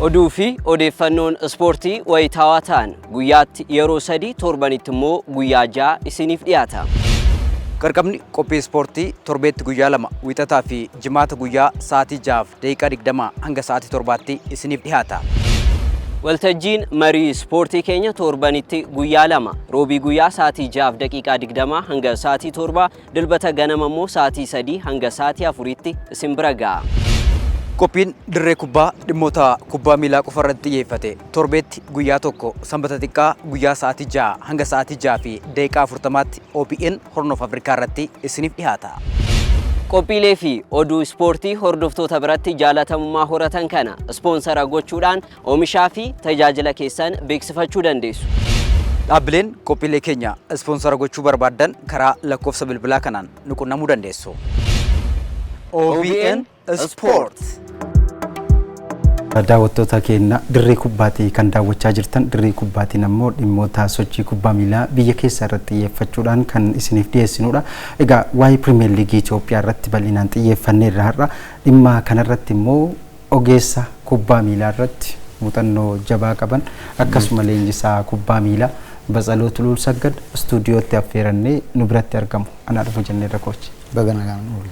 Oduu fi odeeffannoon ispoortii wayitaawaa ta'an guyyaatti yeroo 3 torbanitti immoo guyyaa 6 isiniif dhiyaata. Qarqabni qophii ispoortii torbeetti guyyaa 2 wiixataa fi jimaata guyyaa sa'aatii 6:20 hanga sa'aatii 7tti isiniif dhiyaata. Waltajjiin marii ispoortii keenya torbanitti guyyaa 2 roobii guyyaa sa'aatii 6:20 hanga sa'aatii 7 dilbata ganama immoo sa'aatii 3 hanga sa'aatii 4tti isin bira ga'a. Qophiin dirree kubbaa dhimmoota kubbaa miilaa qofa irratti xiyyeeffate torbeetti guyyaa 1 sanbata xiqqaa guyyaa sa'aatii 6 hanga sa'aatii 6:40tti OBN Horn of Afrikaa irratti isiniif dhiyaata. Qophiilee fi oduu ispoortii hordoftoota biratti jaalatamummaa horatan kana ispoonsara gochuudhaan oomishaa fi tajaajila keessan beeksifachuu dandeessu. Dhaabbileen qophiilee keenya ispoonsara gochuu barbaaddan karaa lakkoofsa bilbilaa kanaan nu qunnamuu dandeessu. OBN Sport. Daawwattoota keenya dirree kubbaatii kan daawwachaa jirtan dirree kubbaatiin ammoo dhimmoota sochii kubbaa miilaa biyya keessa irratti xiyyeeffachuudhaan kan isiniif dhiyeessinudha. Egaa waa'ee Pirimeer Liigii Itoophiyaa irratti bal'inaan xiyyeeffanneerra har'a dhimma kanarratti immoo ogeessa kubbaa miilaa irratti muuxannoo jabaa qaban akkasuma leenjisaa kubbaa miilaa Batsaloo Tuluu Saggad istuudiyootti affeerannee nu biratti argamu. Anaa dhufu jenneerra koochi. Baga nagaan oolu.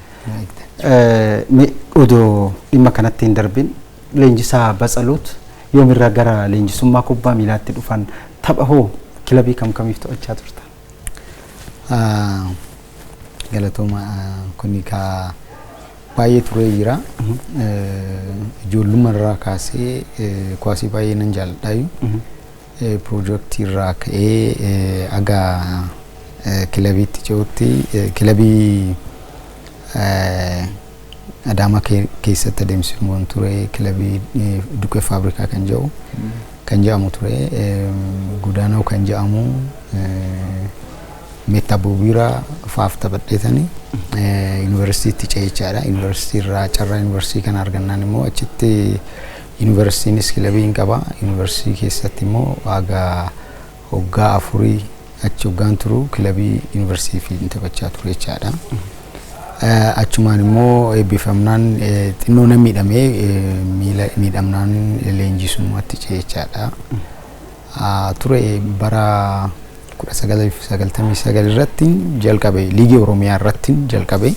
Odoo dhimma kanatti hin darbin leenjisaa Batsaloot yoomirraa gara leenjisummaa kubbaa miilaatti dhufan tapha hoo kilabii kam kamiif to'achaa turtan? Galatooma kuni ka baay'ee turee jira. Ijoollummaa irraa kaasee kuwaasii baay'ee nan jaalladhaayu. Piroojeektii irraa ka'ee aga kilabiitti ce'utti kilabii Adaamaa keessatti adeemsifamu ture kilabii Duqee Faabrikaa kan jedhu kan jedhamu ture Gudaanoo kan jedhamu Meettaa Bobiiraa faaf taphadheetanii yuunivarsiitiitti ce'echaadha. Yuunivarsiitii irraa carraa yuunivarsiitii kana argannaan immoo achitti yuunivarsiitiinis kilabii hin qaba. Yuunivarsiitii keessatti immoo haga waggaa 4 achi waggaan turu kilabii yuunivarsiitii fi taphachaa ture jechaadha. Achumaan immoo eebbifamnaan xinnoo na miidhamee miidhamnaan leenjisummaatti ce'echaadha. Ture bara 1999 irratti jalqabe liigii Oromiyaa irratti jalqabe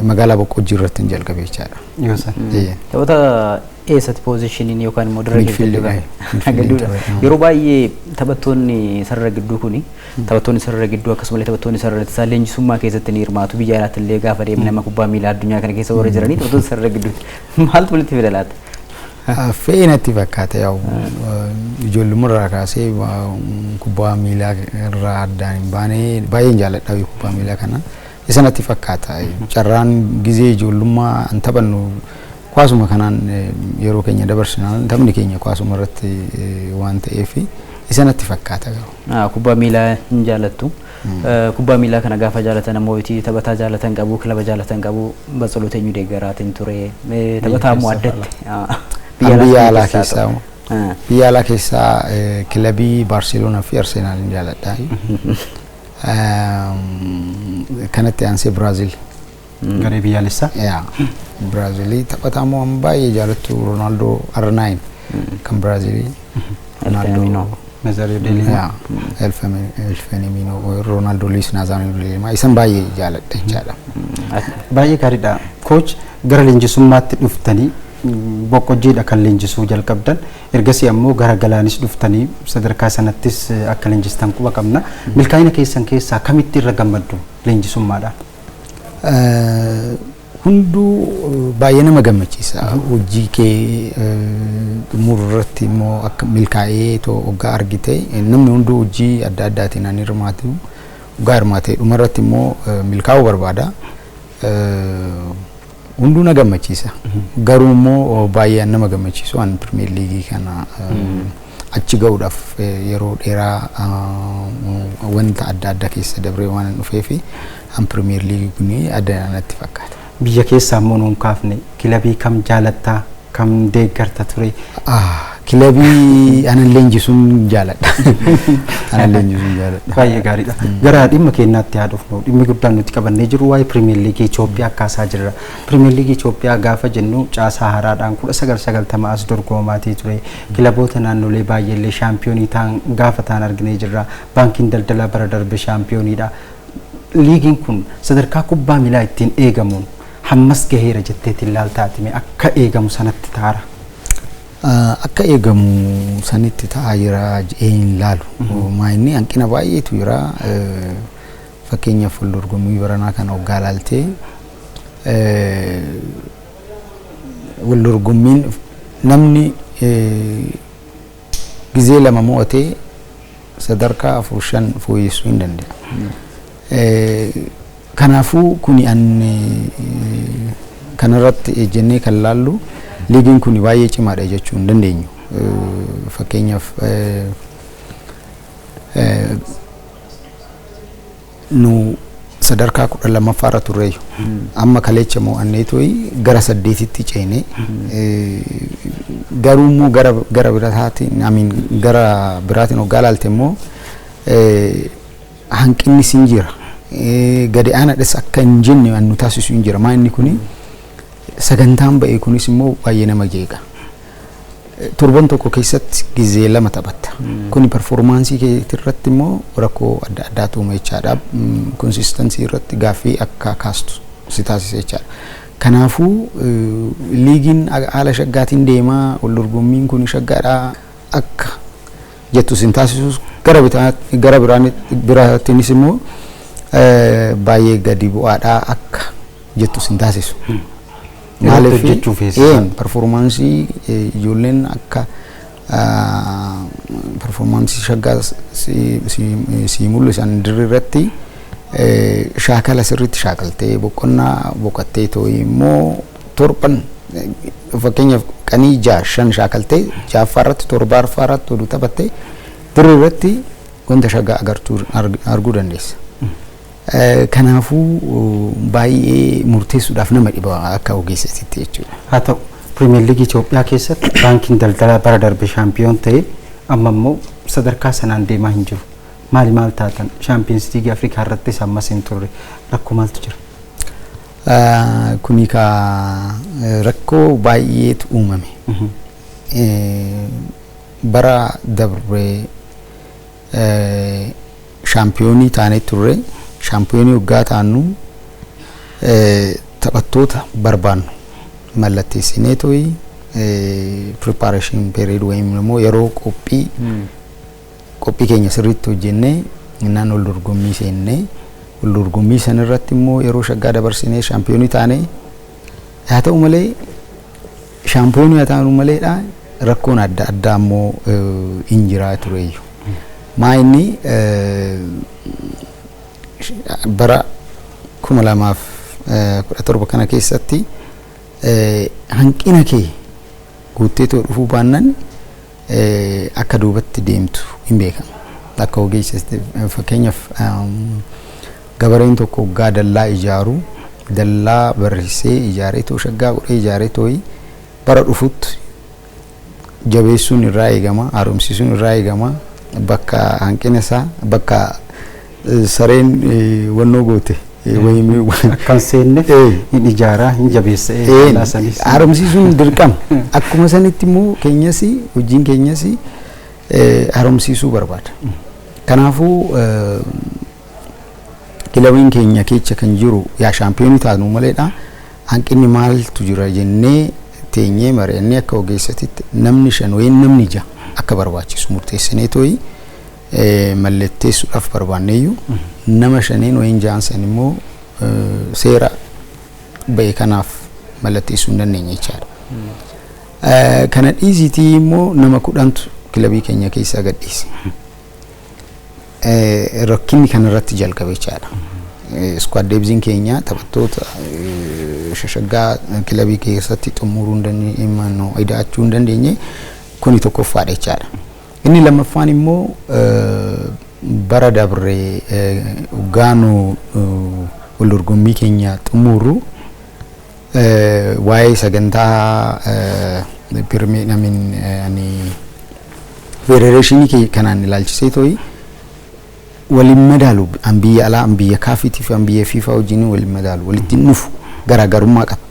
Magaalaa Boqqojjii irratti hin jalqabe jechaadha. Yoo san. Taphoota eessatti positioniin yookaan immoo dirree Midfield, gidduudha? Yeroo baay'ee taphattoonni sarara gidduu kuni, taphattoonni sarara gidduu akkasumallee taphattoonni sarara ittisaa leenjisummaa keessatti ni hirmaatu. Biyya alaatti illee gaafa deemne nama kubbaa miilaa addunyaa kana keessa warra jiranii taphattoota sarara gidduutti maaltu walitti fida laata? Fe'ee natti fakkaata, yaa'u ijoollummaa kaasee kubbaa miilaa irraa addaan hin baane, baay'een jaalladha kubbaa miilaa kana. Isa natti fakkaata. Carraan gizee ijoollummaa an taphannu kuwaasuma kanaan yeroo keenya dabarsinaan taphni keenya kuwaasuma irratti waan ta'eef isa natti fakkaata garuu. Kubbaa miilaa hin jaallattu. Kubbaa miilaa kana gaafa jaalatan ammoo taphataa jaalatan qabu, kilaba jaalatan qabu, Batsalota eenyu deeggaraatiin ture? Taphataa immoo addatti. Biyya alaa keessaa, biyya alaa keessaa kilabii Baarseloonaa fi Arsenaal hin jaalladha. Kanatti aansee Biraazil. Garee biyyaalessaa? Yaa, Biraazilii taphataa immoo an baay'ee jaallattu Roonaaldoo, R9 kan Biraazilii. Ronaldo. Nazario de Lima. Yaa, El Fenomeno Ronaldo Luis Nazario de Lima isan baay'ee jaalladha jechaadha. Baay'ee gaariidha. Coach, gara leenjisummaatti dhuftanii Boqqojjiidha kan leenjisuu jalqabdan, ergasii ammoo gara Galaanis dhuftanii sadarkaa sanattis akka leenjistan quba qabna. Milkaa'ina keessan keessaa kamitti irra gammaddu leenjisummaadhaan? Hunduu baay'ee nama gammachiisa. Hojii kee xumuruu irratti immoo akka milkaa'ee too hoggaa argite, namni hunduu hojii adda addaatiin an hirmaatu hoggaa hirmaate dhumarratti immoo milkaa'uu barbaada. Hunduu na gammachiisa. Garuu immoo baay'ee nama gammachiisu an Pirimeer Liigii kana achi ga'uudhaaf yeroo dheeraa wanta adda addaa keessa dabree waan dhufee fi an Pirimeer Liigii kun adda natti fakkaata. Biyya keessaa immoo nuun kaafne, kilabii kam jaalattaa, kam deeggarta ture? Kilabii anan leenjisuun jaaladha. Anan leenjisuun jaaladha. Baay'ee gaariidha. Gara dhimma keenyaatti haa dhufnu. Dhimmi guddaan nuti qabannee jiru waa'ee Pirimeer Liigii Itoophiyaa akkaasaa jirra. Pirimeer Liigii Itoophiyaa gaafa jennu caasaa haaraadhaan 1990 as dorgomaatii ture. Kilaboota naannolee baay'eellee shaampiyoonii ta'an gaafa ta'an arginee jirra. Baankiin daldalaa bara darbe shaampiyooniidha. Liigiin kun sadarkaa kubbaa miilaa ittiin eegamuun hammas gaheera jetteetiin ilaaltaatime, akka eegamu sanatti taara? Akka eegamu sanitti ta'aa jira jedhee hin laalu. Maayinni hanqina baay'eetu jira. Fakkeenyaaf wal dorgommii baranaa kana hoggaa laaltee, wal dorgommiin namni gizee lama mo'atee sadarkaa afur shan fooyyessuu hin danda'a. Kanaafuu kuni an kanarratti ejjennee kan laallu liigiin kun baay'ee cimaadha jechuu hin dandeenyu. Fakkeenyaaf nu sadarkaa 12ffaa irra turreeyyu. Amma kaleecha mo'annee toyi gara saddeetitti ceene. Garuu immoo gara biraatiin, amiin, gara biraatiin hoggaa ilaalte immoo hanqinni siin jira. Gadi aanaadhas akka hin jenne nu taasisu hin jira. Maa inni kuni sagantaan ba'e kunis immoo baay'ee nama jeeqa. Torban tokko keessatti gizee lama taphatta. Kuni performance keetii irratti immoo rakkoo adda addaatu uuma jechaadha. Consistency irratti gaaffii akka kaastu si taasisa jechaadha. Kanaafuu liigiin haala shaggaatiin deemaa, wal dorgommiin kun shaggaadhaa akka jettu sin taasisus, gara biraatiinis immoo baay'ee gadi bu'aadhaa akka jettu sin taasisu. Maaliif hojjechuu feesisa? Performance ijoolleen akka performance shaggaa si mul'isan dirree irratti shaakala sirriitti shaakaltee, boqonnaa boqottee tooyi immoo torban, fakkeenyaaf qanii ja'a shan shaakaltee, ja'affaa irratti, torbaffaa irratti oduu taphattee dirree irratti wanta shaggaa agartuu arguu dandeessa. Kanaafuu baay'ee murteessuudhaaf nama dhiba akka ogeessatti jechuudha. Haa ta'u, Pirimeer Liigii Itoophiyaa keessatti baankiin daldalaa bara darbe shaampiyoon ta'e, amma immoo sadarkaa sanaan deemaa hin jiru. Maali maal taatan? Shaampiyoons Liigii Afrikaa irrattis ammas hin turre, rakkoo maaltu jira? Kuni ka rakkoo baay'eetu uumame. Bara darbe shaampiyoonii taanee turre. Shaampiyoonii waggaa taannu Taphattoota barbaannu mallatteessinee toyi preparation period wayim immoo yeroo qophii keenya sirriitti hojjennee innaan wal dorgommii seennee, wal dorgommii sanarratti immoo yeroo shaggaa dabarsinee shaampiyoonii taanee, haa ta'u malee shaampiyoonii haa ta'u maleedha, rakkoon adda addaa immoo hin jiraa tureeyyu. Maa inni bara 2017 kana keessatti hanqina kee guuttee too dhufuu baannaan akka duubatti deemtu hin beekama. Akka ogeessa, fakkeenyaaf, gabareen tokko waggaa dallaa ijaaru, dallaa barreessee ijaaree too, shaggaa godhee ijaaree tooyi, bara dhufutti jabeessuun irraa eegama, haaromsisuun irraa eegama, bakka hanqina isaa, bakka sareen wannoo goote wayii Akkan seenne hin ijaaraa, hin jabeessa dallaa sanis. Haaromsiisuun dirqama. Akkuma sanitti immoo keenyas, hojiin keenyas haaromsiisuu barbaada. Kanaafuu kilabiin keenya keessa kan jiru yaa shaampiyoonii taanu maleedha. Hanqinni maaltu jira jennee teenyee mari'annee, akka ogeessatitti namni shan wayin namni ja'a akka barbaachisu murteessinee tooyi mallatteessuudhaaf barbaanneeyyuu, nama shaneen wayin ja'an san immoo seera ba'e kanaaf mallatteessuu hin dandeenye jechaadha. Kana dhiisiitii immoo nama 10tu kilabii keenya keessaa gadhiise. Rakkinni kanarratti jalqabe jechaadha. Squad depthiin keenya taphattoota shashaggaa kilabii keessatti xumuruu hin dandeenye, ida'achuu hin dandeenye, kuni tokkoffaadha jechaadha. Inni lammaffaan immoo bara dabree gaanoo wal dorgommii keenya xumurru waa'ee sagantaa pirmii ani federeeshinii kanaan ilaalchisee tooyi waliin madaalu, an biyya alaa, an biyya kaafiitii fi an biyya fiifaa wajjin waliin madaalu, walitti dhufu garaagarummaa qaba.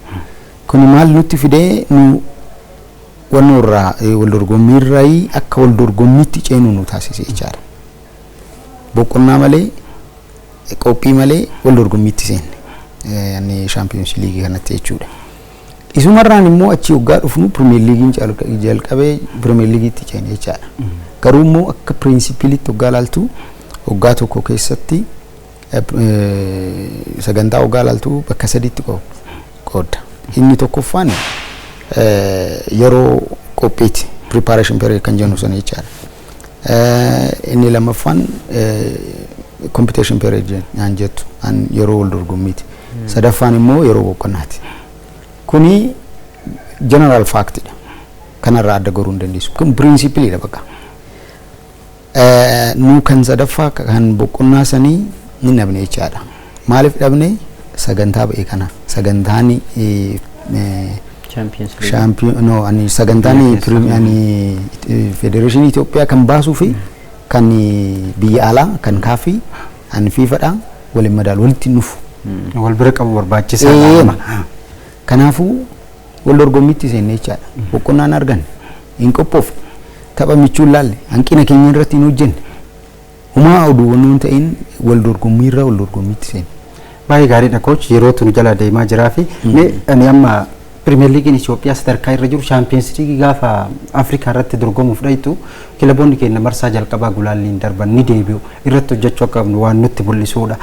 Kuni maal nutti fidee? Nu wannoo irraa wal dorgommii irraa akka wal dorgommiitti ceenu nu taasise jechaadha. Boqonnaa malee, qophii malee wal dorgommiitti seenne ani Champions League kanatti jechuudha. Isumarraan immoo achi waggaa dhufnu Premier Leagueiin jalqabee Premier Leagueitti ceene jechaadha. Garuu immoo akka principleitti waggaa laaltu, waggaa tokko keessatti sagantaa waggaa laaltu bakka sadiitti qoodda. Inni tokkoffaan yeroo qophiiti, preparation period kan jennu sana jechaadha. Inni lammaffaan competition period naan jettu an yeroo wal dorgommiiti. Sadaffaan immoo yeroo boqonnaati. Kuni general factidha. Kanarraa adda goruu hin dandeessu. Kun principleiidha bakka. Nu kan sadaffaa kan boqonnaa sanii ni dhabne jechaadha. Maaliif dhabne? Sagantaa ba'e kanaaf. Sagantaan Champions no, ani sagantaan ani federeeshinii Itoophiyaa kan baasuu fi kan biyya alaa kan kaafii ani fiifadha waliin madaalu, walitti dhufu. Wal bira qabu barbaachisaadha. Kanaafuu wal dorgommiitti seenne jechaadha. Boqonnaan arganne, hin qophoofne, tapha michuu hin laalle, hanqina keenya irratti hin hojjenne. Humaa oduu wannoon ta'in wal dorgommiirra wal dorgommiitti seenne. Baay'ee gaariidha, coach, yeroo tunu jala deemaa jiraa fi mee ani amma Premier Leagueiin Itoophiyaa sadarkaa irra jiru, Champions League gaafa Afrikaa irratti dorgomuuf dhayitu, kilaboonni keenya marsaa jalqabaa gulaalliin darban ni deebi'u, irratti hojjechuu akka qabnu waan nutti mul'isuudha.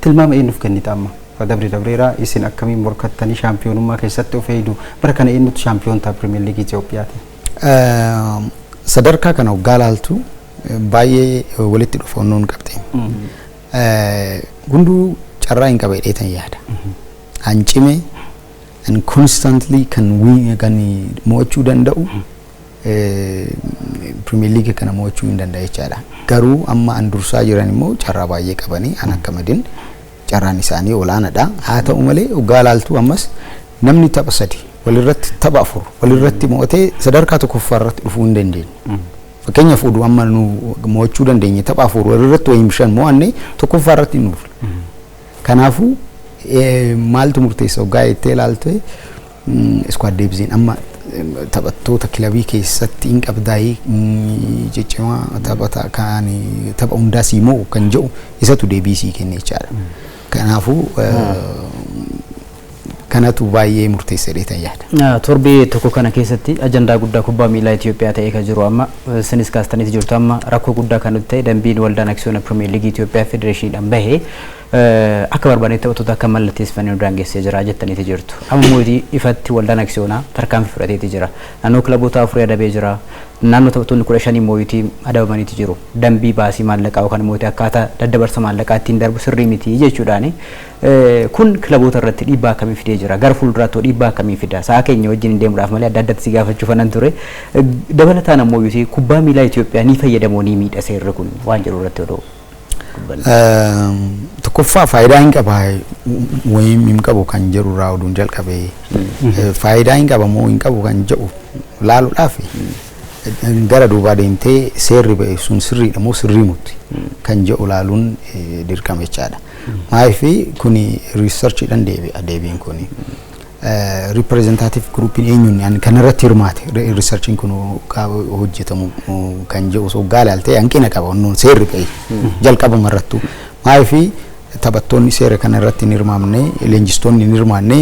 Tilmaama eenyuuf kennita amma? Dabri dabreeraa isin akkamiin morkattanii shaampiyoonummaa keessatti of eeydu? Bara kana eenyutu shaampiyoon ta'a Premier League Itoophiyaati? Sadarkaa kana waggaa laaltu baay'ee walitti dhufoonnoon qabxe. Hunduu carraa hin qaba jedheetan yaada. An cime and constantly kan kan mo'achuu danda'u Premier League kana mo'achuu hin danda'a jechaadha. Garuu amma an dursaa jiran immoo carraa baay'ee qabanii, an akka madin carraan isaanii olaanaadha. Haa ta'u malee waggaa laaltu ammas namni tapha sadi walirratti, tapha afur walirratti mo'atee sadarkaa tokkoffaa irratti dhufuu hin dandeenye. Fakkeenyaaf, oduu amma nu mo'achuu dandeenye tapha afur walirratti wayim shan mo'anne tokkoffaa irratti hin dhufne. Kanaafuu maaltu murteessa waggaa jettee ilaalte, squad depthiin amma taphattoota kilabii keessatti hin qabdaayii ciccimaa taphata kan tapha hundaa sii mo'u kan jedhu isatu deebii sii kenne jechaadha. Kanaafuu Kanatu baay'ee murteessa jedhee yaada. Torbee tokko kana keessatti ajandaa guddaa kubbaa miilaa Itoophiyaa ta'ee kan jiru, amma isinis kaastaniiti jirtu, amma rakkoo guddaa kan nuti ta'e dambiin waldaan aksiyoona Pirimeer Liigii Itoophiyaa federeeshiniidhaan bahee akka barbaadetti taphattoota akka mallatteessifanii nu daangessee jira jettaniiti jirtu. Amma mootii ifatti waldaan aksiyoonaa tarkaanfii fudhateeti jira. Naannoo kilaboota afurii adabee jira. Naannoo taphattoonni 15 mootii adabamaniiti jiru. Dambii baasii maallaqaa yookaan mootii akkaataa daddabarsa maallaqaa ittiin darbu sirrii miti jechuudhaani. Kun kilaboota irratti dhiibbaa akkamii fidee jira? Gara fuulduraatti dhiibbaa akkamii fida? Sa'a keenya wajjin deemuudhaaf malee adda addatti si gaafachuu fanan ture. Dabalataan ammoo kubbaa miilaa Itoophiyaa ni fayyadamoo ni miidha seerri kun waan jedhu irratti odoo? Tokkoffaa, faayidaa hin qaba wayim hin qabu kan jedhu irraa oduun jalqabee, faayidaa hin qaba moo hin qabu kan jedhu laaluudhaaf gara duubaa deemtee seerri ba'e sun sirriidha moo sirrii muti kan jedhu laaluun dirqama jechaadha. Maaliif kuni researchiidhaan deebi'a deebiin kuni. Representative groupiin eenyuun kanarratti hirmaate researchiin kun hojjetamu kan jedhu osoo gaalaaltee hanqina qaba seerri ba'e jalqabuma irrattu. Maaliif taphattoonni seera kana irratti hin hirmaamne, leenjistoonni hin hirmaanne?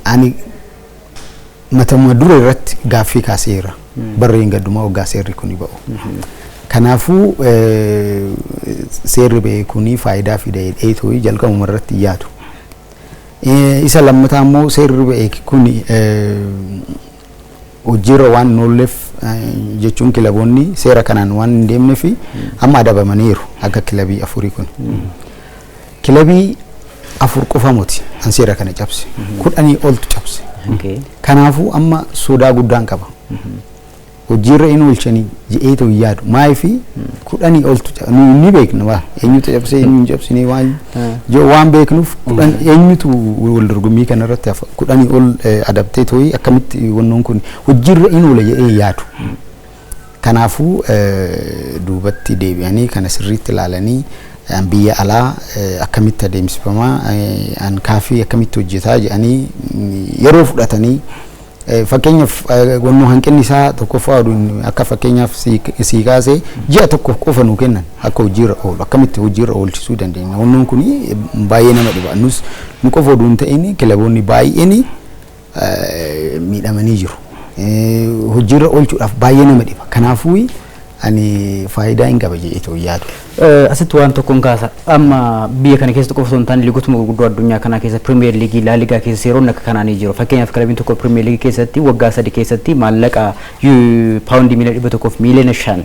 Ani matama dura irratti gaaffii kaaseera barreen gaddumaa waggaa seerri kuni ba'u. Kanaafuu seerri ba'e kuni faayidaa fida jedhee jalqabuma irratti yaadu. Isa lammataa immoo seerri ba'e kuni hojiirra waan hin oolleef, jechuun kilaboonni seera kanaan waan hin deemnee fi amma adabamaniiru akka kilabii afurii kun. Kilabii afur qofa miti an seera kana cabse, 10 oltu cabse. Kanaafuu amma sodaa guddaan qaba. Hojiirra hin oolchanii je'eetu hin yaadu. Maaliif 10 oltu ni beekna, waa eenyutu cabsee eenyu hin cabsine waan jedhu waan beeknuuf, 10 eenyutu wal dorgommii kana irratti hafa? 10 ol adabtee tooyi akkamitti wannoon kun hojiirra hin oola jedhee yaadu. Kanaafuu duubatti deebi'anii kana sirriitti ilaalanii, biyya alaa akkamitti adeemsifamaa, an kaafii akkamitti hojjetaa jedhanii yeroo fudhatanii, fakkeenyaaf wannoo hanqinni isaa tokkoffaa oduun akka fakkeenyaaf sii kaasee ji'a tokko qofa nuu kennan akka hojiirra oolu, akkamitti hojiirra oolchisuu dandeenya? Wannoon kun baay'ee nama dhiba. Nus nu qofa oduu hin ta'in kilaboonni baay'een miidhamanii jiru. Hojiirra oolchuudhaaf baay'ee nama dhiba. Kanaafuu ani faayidaa hin qaba jedhee yaadu. Asitti waan tokkoon kaasa. Amma biyya kana keessatti qofa osoo hin taane liigotuma gurguddoo addunyaa kanaa keessa, Pirimeer Liigii, Laaligaa keessa seeronni akka kanaa ni jiru. Fakkeenyaaf kilabiin tokko Pirimeer Liigii keessatti waggaa 3 keessatti maallaqa paawundii 105 miiliyoona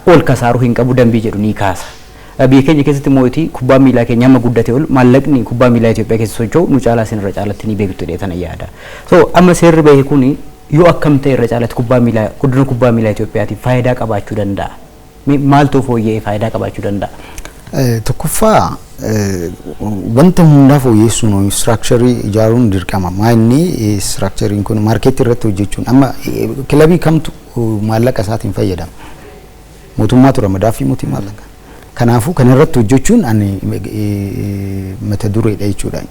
ol kasaaruu hin qabu dambii jedhu ni kaasa. Biyya keenya keessatti mootii kubbaa miilaa keenya amma guddate ol maallaqni kubbaa miilaa Itoophiyaa keessa socho'u nu caalaa isin irra caalatti ni beektu jedhee tana yaada. So amma seerri bahe kuni yoo akkam ta'e irra caalatti kubbaa miilaa, guddina kubbaa miilaa Itoophiyaatiif faayidaa qabaachuu danda'a? Maaltu fooyya'ee faayidaa qabaachuu danda'a? Tokkoffaa, wanta hundaa fooyyessuun structurii ijaaruun dirqama. Maa inni structuriin kun marketii irratti hojjechuun, amma kilabii kamtu maallaqa isaatiin fayyadama? Mootummaatu ramadaa fi mootii maallaqa. Kanaafuu kana irratti hojjechuun ani mata dureedha jechuudha.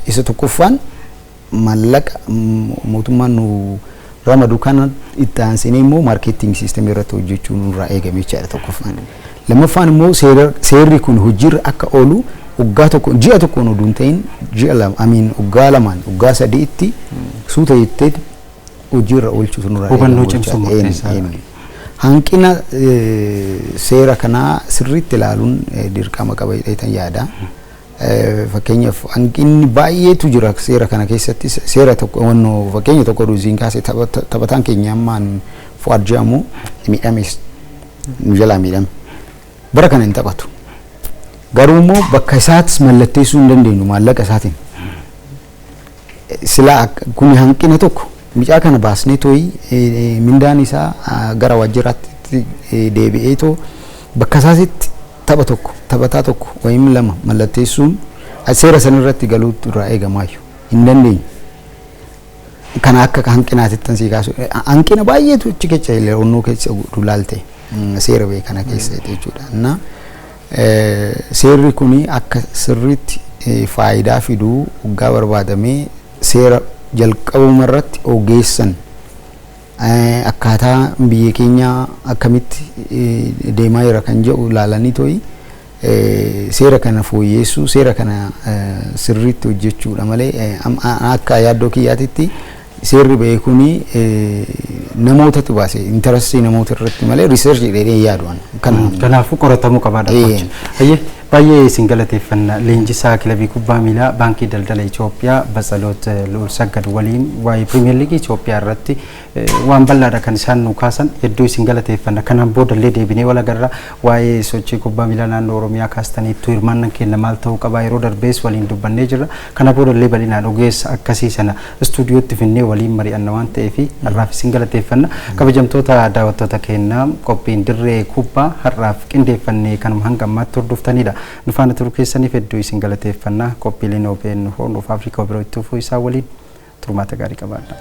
Isa tokkoffaan maallaqa mootummaan nu ramadu kana itti aansinee immoo marketing systemii irratti hojjechuun nurraa eegame jechaadha tokkoffaan. Lammaffaan immoo seerri kun hojiirra akka oolu waggaa tokko, ji'a tokkoon oduu hin ta'in, ji'a 2, amiin, waggaa 2n, waggaa 3tti suuta jettee hojiirra oolchuutu nurraa Hubannoo eegama cimsuun jechaadha. murteessaadha. Hanqina seera kanaa sirriitti ilaaluun dirqama qaba jedheetan yaada. Fakkeenyaaf hanqinni baay'eetu jira seera kana keessatti. Seera tokko wannoo fakkeenya tokko duuziin kaase, taphataan keenya ammaan Fu'aad jedhamu miidhames, nu jalaa miidhame. Bara kana hin taphatu. Garuu immoo bakka isaatis mallatteessuu hin dandeenyu maallaqa isaatiin. Silaa kun hanqina tokko, mucaa kana baasnee tooyi mindaan isaa gara waajjiraatti deebi'ee too bakka isaasitti tapha tokko, taphataa tokko wayim lama mallatteessuun seera sana irratti galuutu irraa eegamaayyuu hin dandeenyu. Kana akka hanqinaatitti sii kaasu, hanqina baay'eetu achi keessa onnoo keessa laalte seera ba'e kana keessa jechuudha. Na seerri kuni akka sirriitti faayidaa fiduu waggaa barbaadamee seera jalqabuma irratti ogeessan akkaataa biyya keenya akkamitti deemaa jira kan jedhu ilaalanii tooyi Seera kana fooyyeessuu, seera kana sirriitti hojjechuudha malee, akka yaaddoo kiyyaatitti seerri ba'e kuni namootatu baase, interestii namoota irratti malee research jedhee yaadu. Kanaafuu qoratamuu qabaadha. Baay'ee isin galateeffanna. Leenjisaa kilabii kubbaa miilaa Baankii Daldala Itoophiyaa Batsaloot Luulsaggad waliin waa'ee Pirimeer Liigii Itoophiyaa irratti waan bal'aadha kan isaan nu kaasan. Hedduu isin galateeffanna. Kanaan boodallee deebinee wal agarra. Waa'ee sochii kubbaa miilaa naannoo Oromiyaa kaastaniittu, hirmaannaan keenya maal ta'uu qabaa, yeroo darbees waliin dubbannee jirra. Kana boodallee bal'inaan ogeessa akkasii sana istuudiyootti finnee waliin mari'anna waan ta'eef har'aaf isin galateeffanna. Kabajamtoota daawwattoota keenyaa, qophiin dirree kubbaa har'aaf qindeeffannee kanuma hanga ammaatti hordoftanidha. Nu faana turuu keessaniif hedduu isin galateeffannaa. Qophiileen OBN Horn of Africa biroo itti fufuu isaa waliin turmaata gaarii qabaadha.